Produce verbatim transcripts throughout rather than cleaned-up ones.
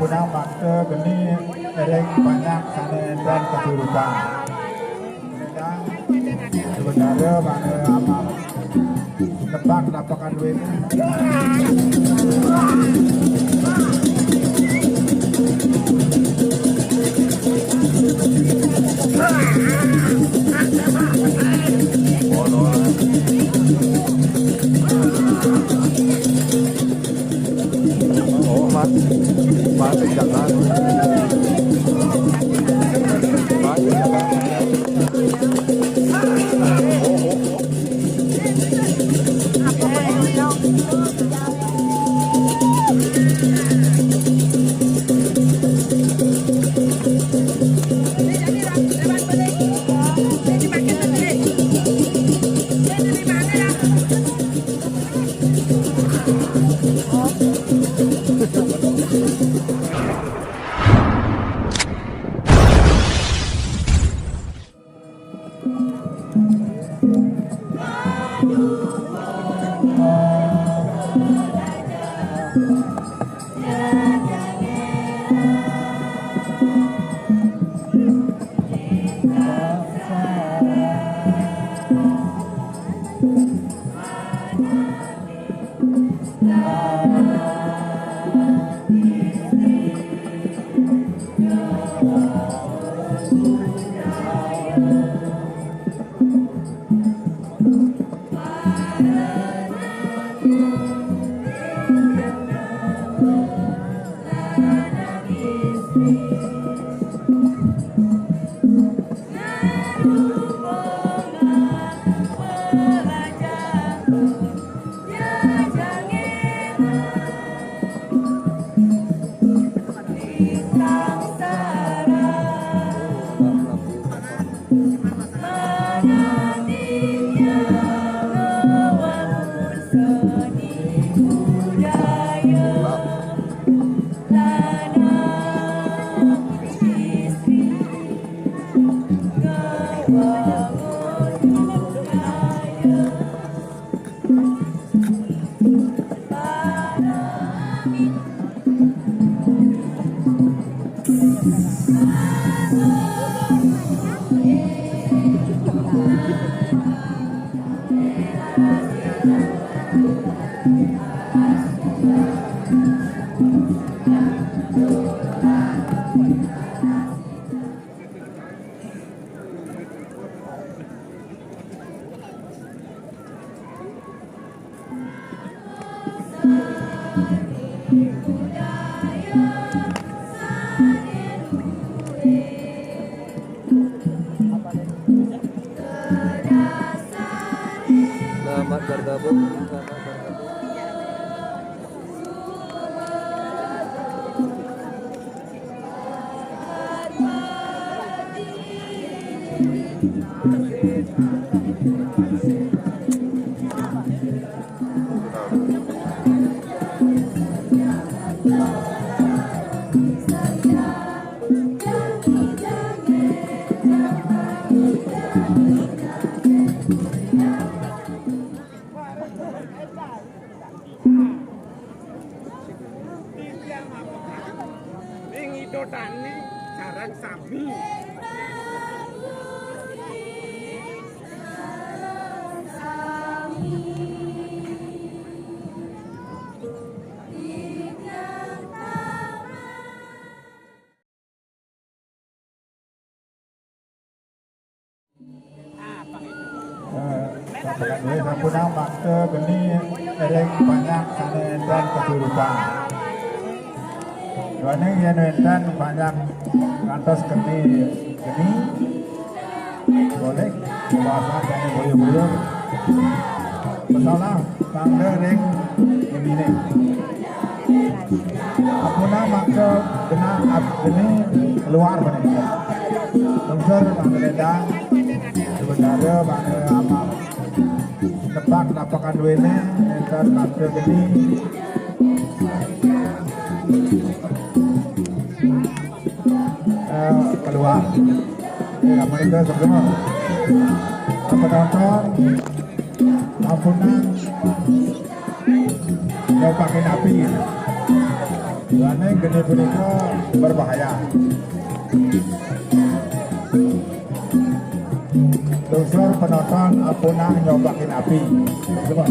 Nang makta geni ring panjak sane énten kesurupan. Sementara mangda amat nebak napekan duéné. Oh, Mas. Mas, jangan. Mas, jangan. Selamat bergabung, selamat bergabung. Ning idotane sareng sami. Eh, sampun makta geni ring panjak sane énten kesurupan. Duaning yen énten panjak ngantos keni geni, boleh puasa sane buyur-buyur. Masalah tangga ring genine. Ampuna makta genah ab-, geni keluar bani. Lungsur mangda ledang, sementara mangda amal. Nebak napekan duene, énten makta geni. Eh, keluar. Eh, apa itu semua? Apa nonton? Ampunan. Nyobakin api. Soalnya geni punika berbahaya. Lungsur penonton apunang nyobakin api. Coba.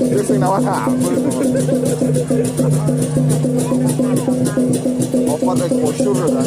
Dia sing nawar apa itu? Over exposure kan.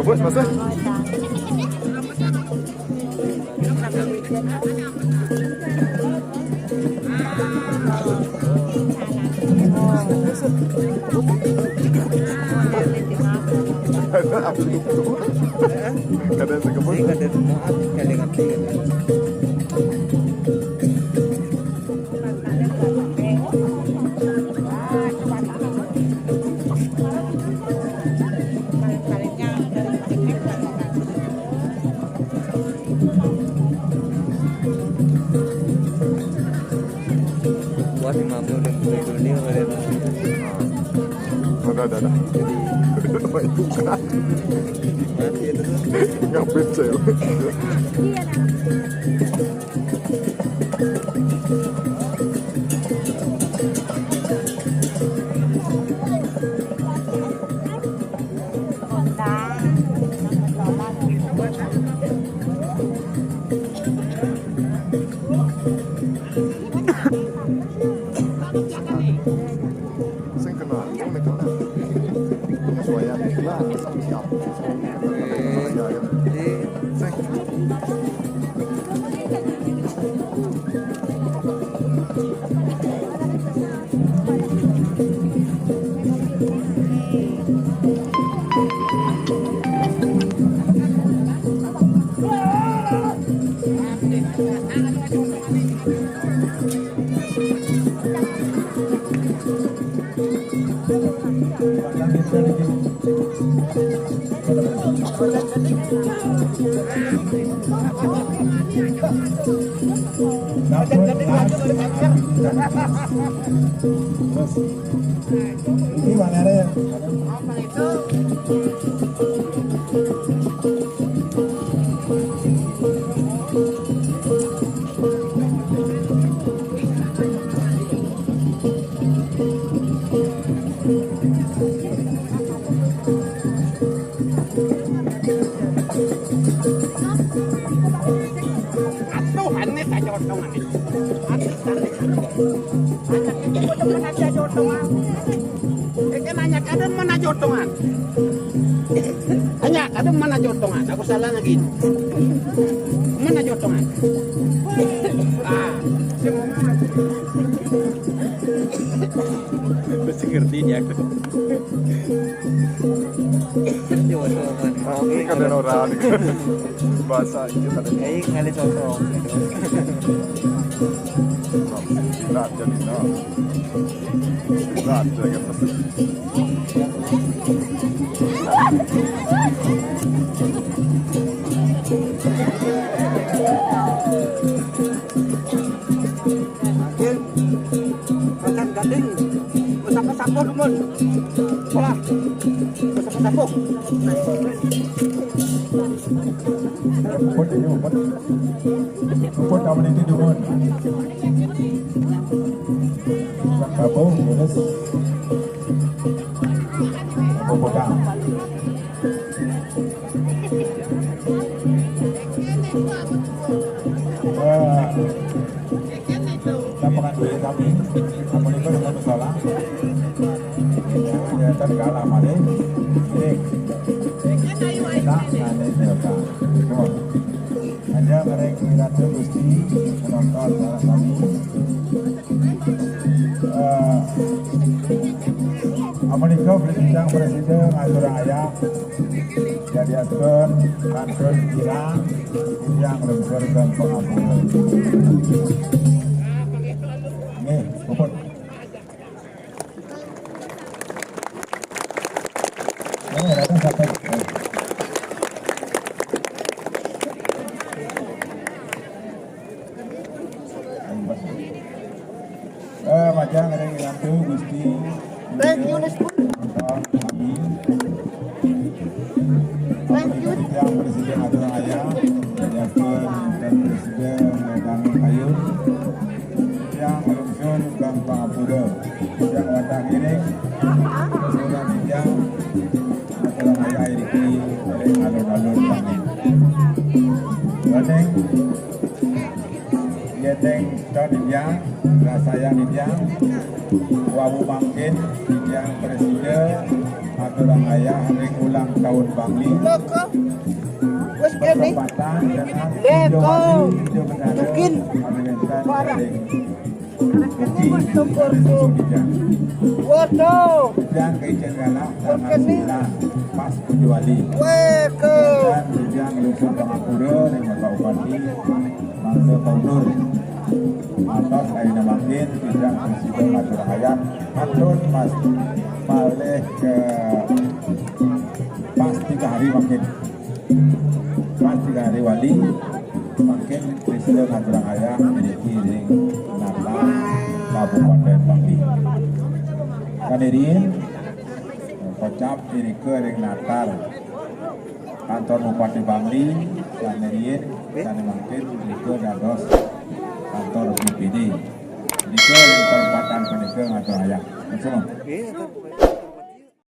Kebus masih? Kada sekebun. Kada semua, kada ngerti. Wah, si Mami udah mulai dunia kali ya. Udah, udah, udah. Jadi, mati itu tuh. Ngapain cewek? Sing kenal, sing kenal. Penyesuaian. Lah, siap. Iya, kan? Sing. Sampun, Mas. Terus, ini mana ya? Atuh, aneh saja otongan. Aneh, aneh, aneh. Anak itu mana saja otongan. Ini nanya, ada mana jotongan? Tanya, ada mana jotongan? Aku salah lagi. Mana jotongan? Ah, semua. Mesti ngerti dia. Jotongan. Oke, kada orang. Bahasa iya kada. Kayak kali contoh. Nah, jadi nah. Nah, jadi Makin macan gading. Bersapa-sapa, Dumun. Wah. Bersapa-sapa. Rumput ini, rumput. Rumput kamu itu, Dumun. Kamu, terus. Aku pegang. Eh, lapangan duit kami, amun itu dengan masalah. Ya, ya, kan kalah, mari. Oke. Nah, nah, ini, ya, Kak. Come on. Aja ngareng Ratu Gusti penonton para sami. Eh, amun iko beli bincang presiden ngatur ayah jadi atur kantor bilang yang lungsur dan pengabul. Nih, puput. Eh, datang siapa? Eh, macam ada yang ngantuk, Gusti. Thank you, Nis. Thank you. Yang Presiden Agung Ayah, Presiden Legang Kayu, yang lungsur dan pangapura, yang wadah ngiring, sudah bijak, acara ayah iriki, alun-alun kami. Waning, yeteng ton dia, rasaya dia, wawu mangkin, dia presiden, aturang ayah, ring ulang tahun Bangli. Wes kene. Pertempatan dengan Leko. Ijo Wali, Ijo Negara, Mungkin. Kalimantan, Barang. Ring. Syukur, Bu. Waduh. Hujan ke Ijen Galah, tanggal Mungkin nih. Sembilan, pas Ijo Wali. Weko. Dan hujan lungsur pangapura, ring Bapak Bupati, mangga kaundur. Atas ayeuna mangkin, tidak presiden matur ayah. Atur mas, malih ke pas tiga hari mangkin. Pas tiga hari wali, mangkin presiden matur ayah, miliki ring natar Kabupaten Bangli. Hadirin, kocap irika ring natar Kantor Bupati Bangli, sane riin, sane mangkin, punika dados kantor B P D. Punika ring perempatan punika ngatur ayah. Langsung.